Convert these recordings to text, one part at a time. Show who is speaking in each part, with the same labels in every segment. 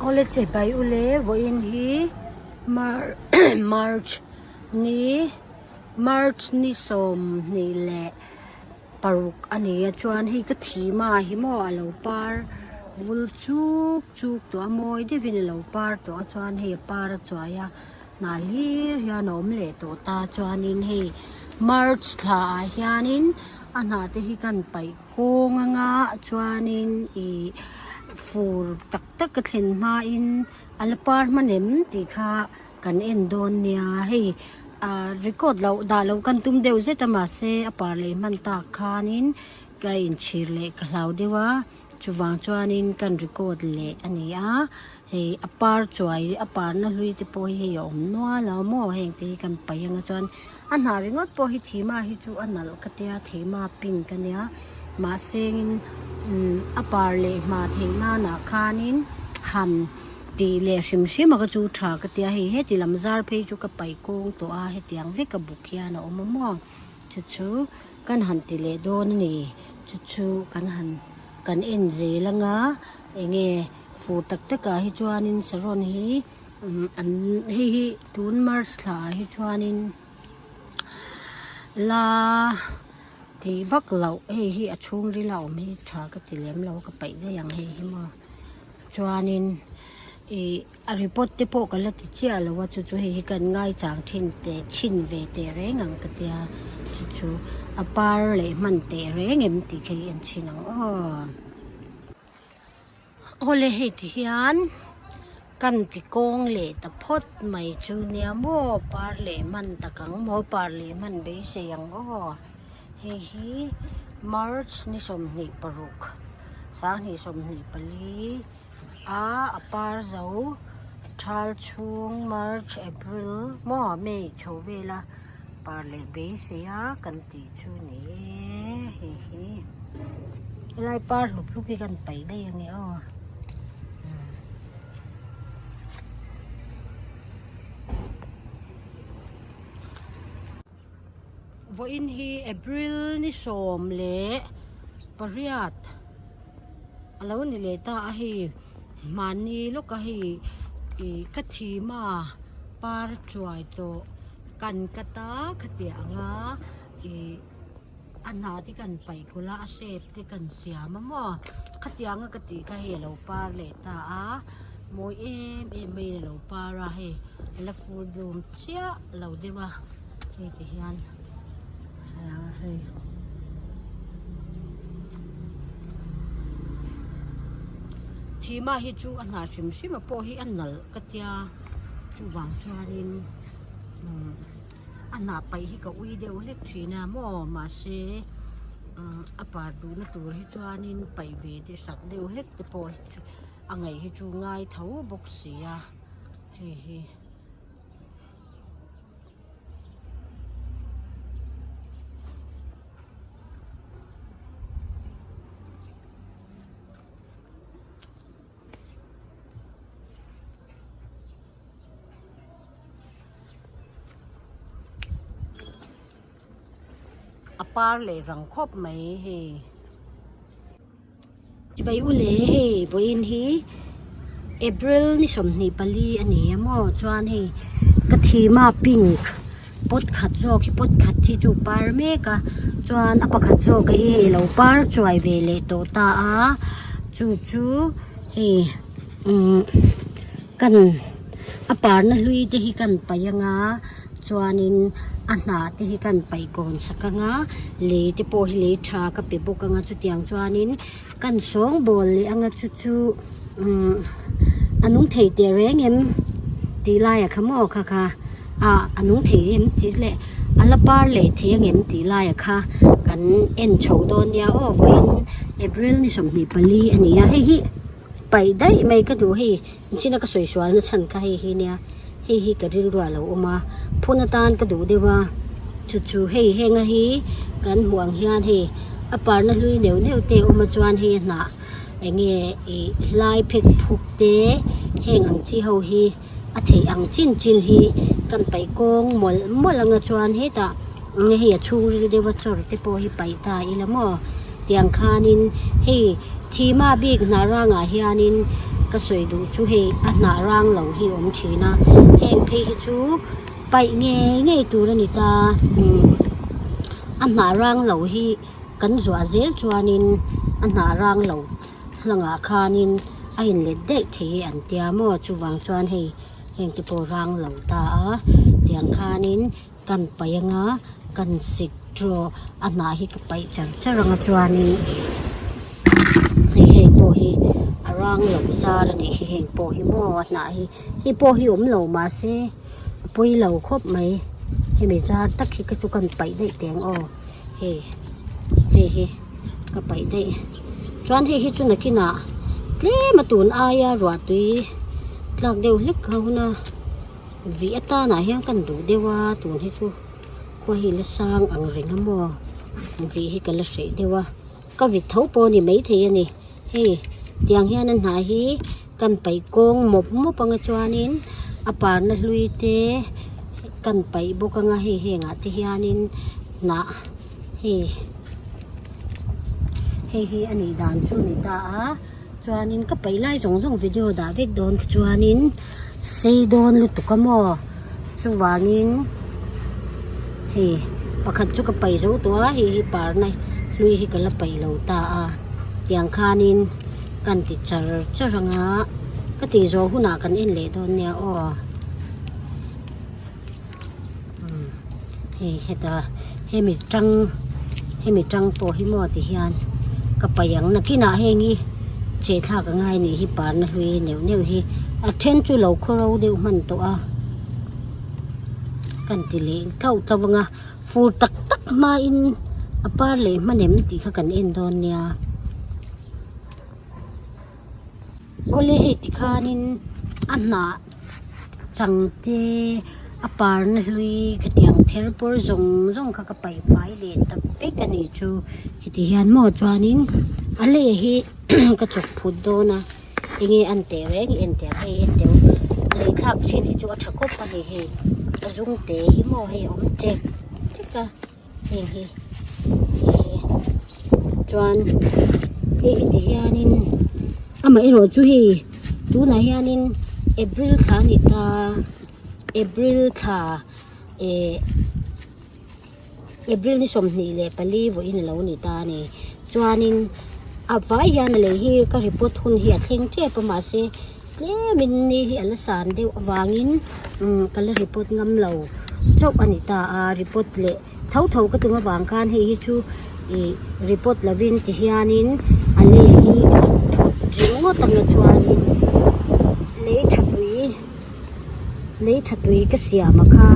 Speaker 1: Awle che bai ule vawiin hi March ni March ni 26 a ni a chuan hei ka thim a hi maw a lo par vul chuk chuk tawh a mawi deuhin a lo par tawh a chuan hei a par a chuai a hnah hlir hian a awm leh tawh ta chuanin hei March thla ah hianin a hnah te hi kan paih kawng anga chuanin ih fur tak tak a thlen hmain a la par hman em tih kha kan en dawn nia hei ah record loh dah loh kan tum deuh zet a mahse a par leh hman tak khanin ka inchhir leh ka hlau deuh a chuvang chuanin kan record leh a ni a hei a par chuai a parna hlui te pawh hi hei a awm nual a maw heng te hi kan paih anga chuan a hnah ringawt pawh hi thima hi chu a nalh ka tia thima pink a nia mahse umm a par leh hma theih nanah khanin han tih leh hrim hrim a ka chu tha ka tia hei heti lam zar phei chu ka paih kawng tawh a hetiang vek a buk hian a awm a maw chu chu kan han ti leh dawn a ni chu chu kan han kan en zel anga enge fur tak tak ah hi chuanin saron hi umm an hei hi tun march thla ah hi chuanin la tih vak loh hei hi a chhungril a awm hi tha ka ti lem lo ka paih daih ang hei hi maw chuanin ih a report te pawh ka la ti chiah lo a chu chu hei hi kan ngaichang thin teh chhin ve teh reng ang ka tia chu chu a par leh hman teh reng em tih kha i en chhin ang aw. Awle hei ti hian kan ti kawng leh ta phawt mai chu nia maw par leh hman tak ang maw par leh hman beisei ang aw hei hi march ni 26 2024 a a par zo thal chhung march april maw may chho vela par leh beisei a kan tih chu ni e hei hi helai par hlup hlup hi kan paih daih ange aw. Vawiin hi April ni 18 a lo ni leh ta a hei mahni lawka hei ih ka thim a par chuai tawh kan cut a khatiang anga ih a hna te kan paih kawlh a a shape te kan siam a maw khatiang a ka tih kha hei a lo par leh ta a mawi em em maiin a lo par a hei a la full bloom chiah lo deuh a hei ti hian hei. Thima hi chu a hnah hrim hrim a pawh hi a nalh ka tia chuvang chuanin umm a hnah paih hi ka ui deuh hlek thin a maw mahse umm a par duhna tur hi chuanin paih ve te sak deuh hlek te pawh hi chu a ngaih hi chu ngai tho bawk si a hei hi. A par leh rang khawp mai hei. Chibai u le hei vawiin hi April ni 24 a ni a maw chuan hei ka thima pink pot khat zawk hi pot khat hi chu par mek a chuan a pakhat zawk hi hei lo par chuai ve leh tawh ta a chu chu hei umm kan a parna hlui te hi kan paih anga chuanin a hnah te hi kan paih kawn sak anga lei te pawh hi lei tha ka pe bawk anga chutiang chuanin kan sawngbawl leh anga chu chu umm a nung thei teh reng em tih laiah kha maw kha kha ah a nung thei em tih leh a la par leh thei angem tih laiah kha kan en chho dawn nia aw vawiin April ni 24 a ni a hei hi paih daih mai ka duh hei China ka sawi sual na chhan kha hei hi nia hei hi ka rilru ah lo awm a phun atan ka duh deuh a chu chu hei henga hi kan hmuh ang hian hei a parna hlui neuh neuh te a awm a chuan hei a hnah eng nge ih hlai phek phuk te heng ang chi ho hi a theih ang chin chin hi kan paih kawng mawlh mawlh anga chuan hetah eng hei a chhungril deuh a chawr te pawh hi paih ta ila maw tiang khanin hei thima bik hnah rangah hianin. Ka sawi duh chu hei a hnah rang lo hi a awm thin a, heng phei hi chu paih ngei ngei tur a ni ta. Umm a hnah rang lo hi kan zuah zel chuanin a hnah rang lo hlangah khanin a inlet daih thei e an tia maw chuvang chuan hei heng te pawh rang lo ta a tiang khanin kan paih anga kan sik draw a hnah hi ka paih char char anga chuanin hei hei pawh hi a rang lo zar a nih hi heng pawh hi maw a hnah hi hei pawh hi awm lo mahse a pawi lo khawp mai hemi zar tak hi ka chu kan paih daih teh ang aw hei hei hi ka paih daih chuan hei hi chu nakinah tlem a tun aia ruah tui tlak deuh hlek a hun a. Vih atanah hian kan duh deuh a tun hi chu khua hi la sang ang reng a maw vih hi ka la hreh deuh a ka vit tho pawh a ni maithei a ni hei tiang hian a hnah hi kan paih kawng mawp mawp anga chuanin a parna hlui te kan paih bawk anga hei hengah te hianin hnah hei hei hi a nih dan chu a ni ta a. Chuanin ka paih lai zawng zawng video dah vek dawn khi chuanin sei dawn lutuk a maw chuvangin hei pakhat chu ka paih zo tawh a hei hi parna hlui hi ka la paih lo ta a tiang khanin kan ti char char anga ka tih zawh hunah kan en leh dawn nia aw umm hei heta hemi tang hemi tang pawh hi maw ti hian ka paih ang nakinah heng hi cheh thlak a ngai nih hi parna hlui neuh neuh hi a then chu lo khaw ro deuh hman tawh a kan ti leh tlauh tlauh ang a fur tak tak hmain a par leh hman em tih kha kan en dawn nia. Awle hei tikhanin a hnah chang te a parna hlui khatiang ther pawr zawng zawng kha ka paih fai leh ta vek a nih chu heti hian maw chuanin a lei hi ka chawk phut dawn a enge an teh reng i en teh ang hei en teh u a lei thlak thin hi chu a tha khawp a ni hei a zung te hi maw hei a awm ṭek ṭek a. Heng hi hei chuan hei hi ti hianin amaherawh chu hei tunah hianin april thla a ni ta april thla eh april ni 24 vawiin a lo ni ta a ni chuanin a vai hian a lei hi ka report hun hi a thleng tep a mahse tlemin ni hi a la san deuh avangin umm ka la report ngam lo chauh a ni ta a report leh tho tho ka tum avang khan hei hi chu ih report lovin ti hianin a lei hi ka chawk thut ringawt anga chuanin lei tha tui lei tha tui ka siam a kha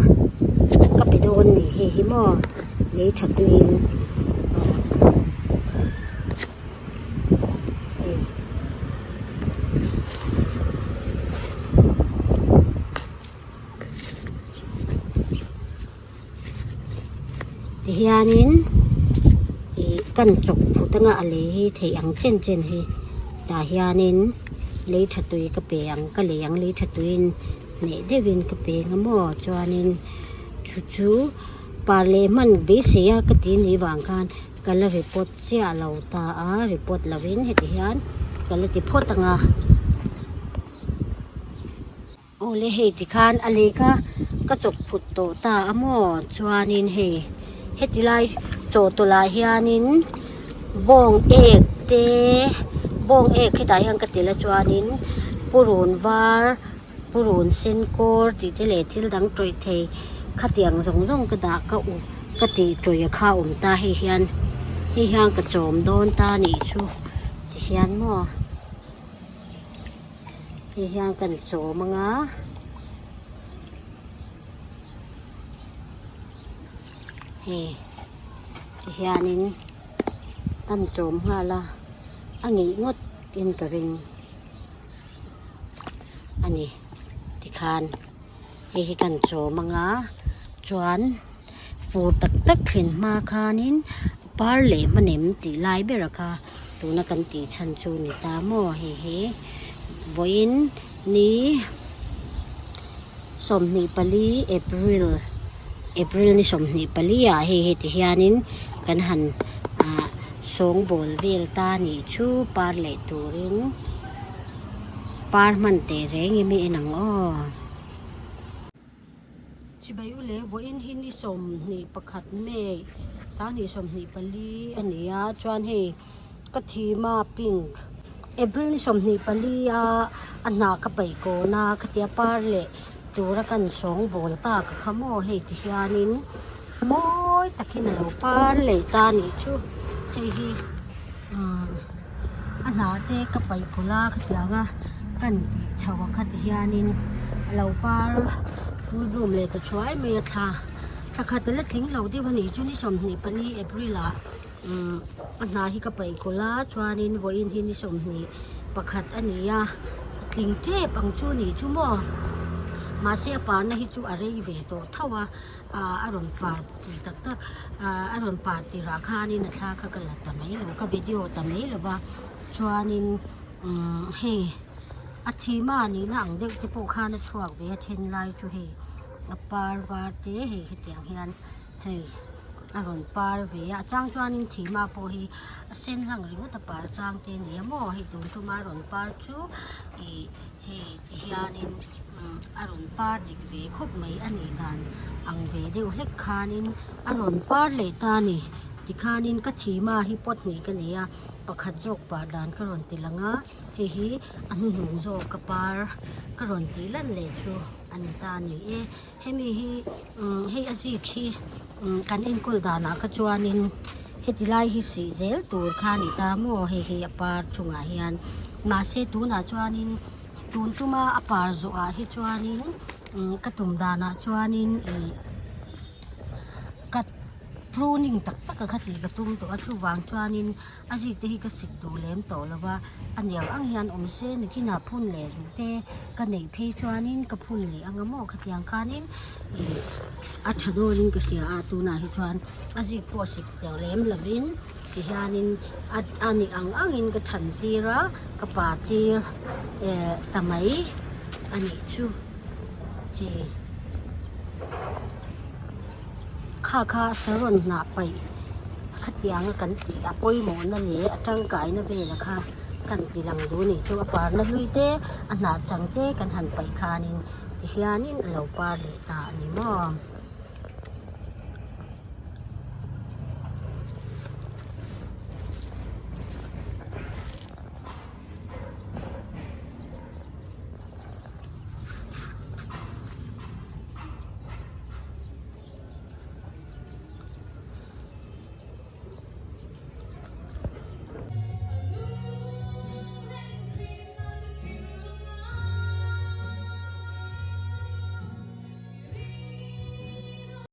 Speaker 1: ka pe dawn a ni hei hi maw lei tha tuiin Tihianin ih kan chawk phut anga a lei hi theih ang chen chen hi tah hianin lei tha tui ka pe ang ka lei ang lei tha tuiin hneh deuhin ka pe ang a maw chuanin chu chu par leh hman beisei a ka ti nih vang khan Ka la report chiah lo ta a, report lovin heti hian ka la ti phawt ang a. Awle hei tikhan a lei kha ka chawp phut tawh ta a maw chuanin hei heti lai chawhtawlh ah hianin bawng ek te bawng ek hetah hian ka tel a chuanin purun var purun sen kawr tih te leh thil dang tawih thei khatiang zawng zawng ka dah ka u ka tih tawih a kha a awm ta hei hian hei hian ka chawm dawn ta a nih chu ti hian maw hei hian kan chawm ang a hei ti hianin kan chawm nghal a a ngeih ngawt in ka ring. a ni tikhan hei hi kan chawm anga chuan fur tak tak thlen hma khanin par leh hmanem tih lai ber a kha tuna kan tih chhan chu ni ta maw hei hi vawiin ni 24 April April ni 24 ah hei heti hianin kan han ah sawngbawl vel ta nih chu par leh turin. par hman teh reng em i en ang aw. Chibai u le vawiin hi ni 21 May 2024 a ni a chuan hei ka thima pink April ni 24 a a hnah ka paih kawn a khatia par leh tura kan sawngbawl tak a kha maw hei ti hianin mawi takin a lo par leh ta a nih chu hei hi umm a hnah te ka paih kawlh a khatiang a kan tih chho a kha ti hianin a lo par full bloom leh ta thuai mai a thla thla khat a la tling lo deuh a nih chu ni 24 April ah umm a hnah hi ka paih kawlh a chuanin vawiin hi ni 21 a ni a tling tep ang chu a nih chu maw mahse a parna hi chu a rei ve tawh tho a ah a rawn par pui tak tak ah a rawn par tirah khanin a thla kha ka la ta mai lo ka video ta mai lo va chuanin umm hei a thima nihna ang deuh te pawh khan a chhuak ve a then lai chu hei a par var te hei hetiang hian hei a rawn par ve a a chang chuanin thima pawh hi a sen hlang ringawt a par chang te a ni a maw hei tun tuma a rawn par chu ih hei ti hianin a rawn par dik ve khawp mai a nih dan ang ve deuh hlek khanin a rawn par leh ta a ni tikhanin ka thima hi pot hnih ka nei a pakhat zawk par dan ka rawn ti lang a hei hi a hnuhnung zawk ka par ka rawn tih lan leh chu a ni ta a ni e hemi hi umm hei a zik hi umm kan enkawl danah kha chuanin heti lai hi sih zel tur kha a ni ta maw hei hi a par chungah hian mahse tunah chuanin tun tuma a par zawh ah hi chuanin umm ka tum danah chuanin ih ka pruning tak tak a kha tih ka tum tawh a chuvang chuanin a zik te hi ka sik duh lem tawh lo va a niang ang hian awm se nikinah phun leh duh te ka neih phei chuanin ka phun leh anga maw khatiang khanin ih a tha dawnin ka hria a tunah hi chuan a zik pawh sik tawh lem lovin tihianin a a nih ang angin ka than tir a ka par tir eh ta mai a nih chu hei kha kha saron hnah paih khatianga kan tih a pawimawhna leh a tangkaina vela kha kan ti lang duh a nih chu a parna hlui te a hnah chang te kan han paih khanin tihianin a lo par leh ta a ni maw.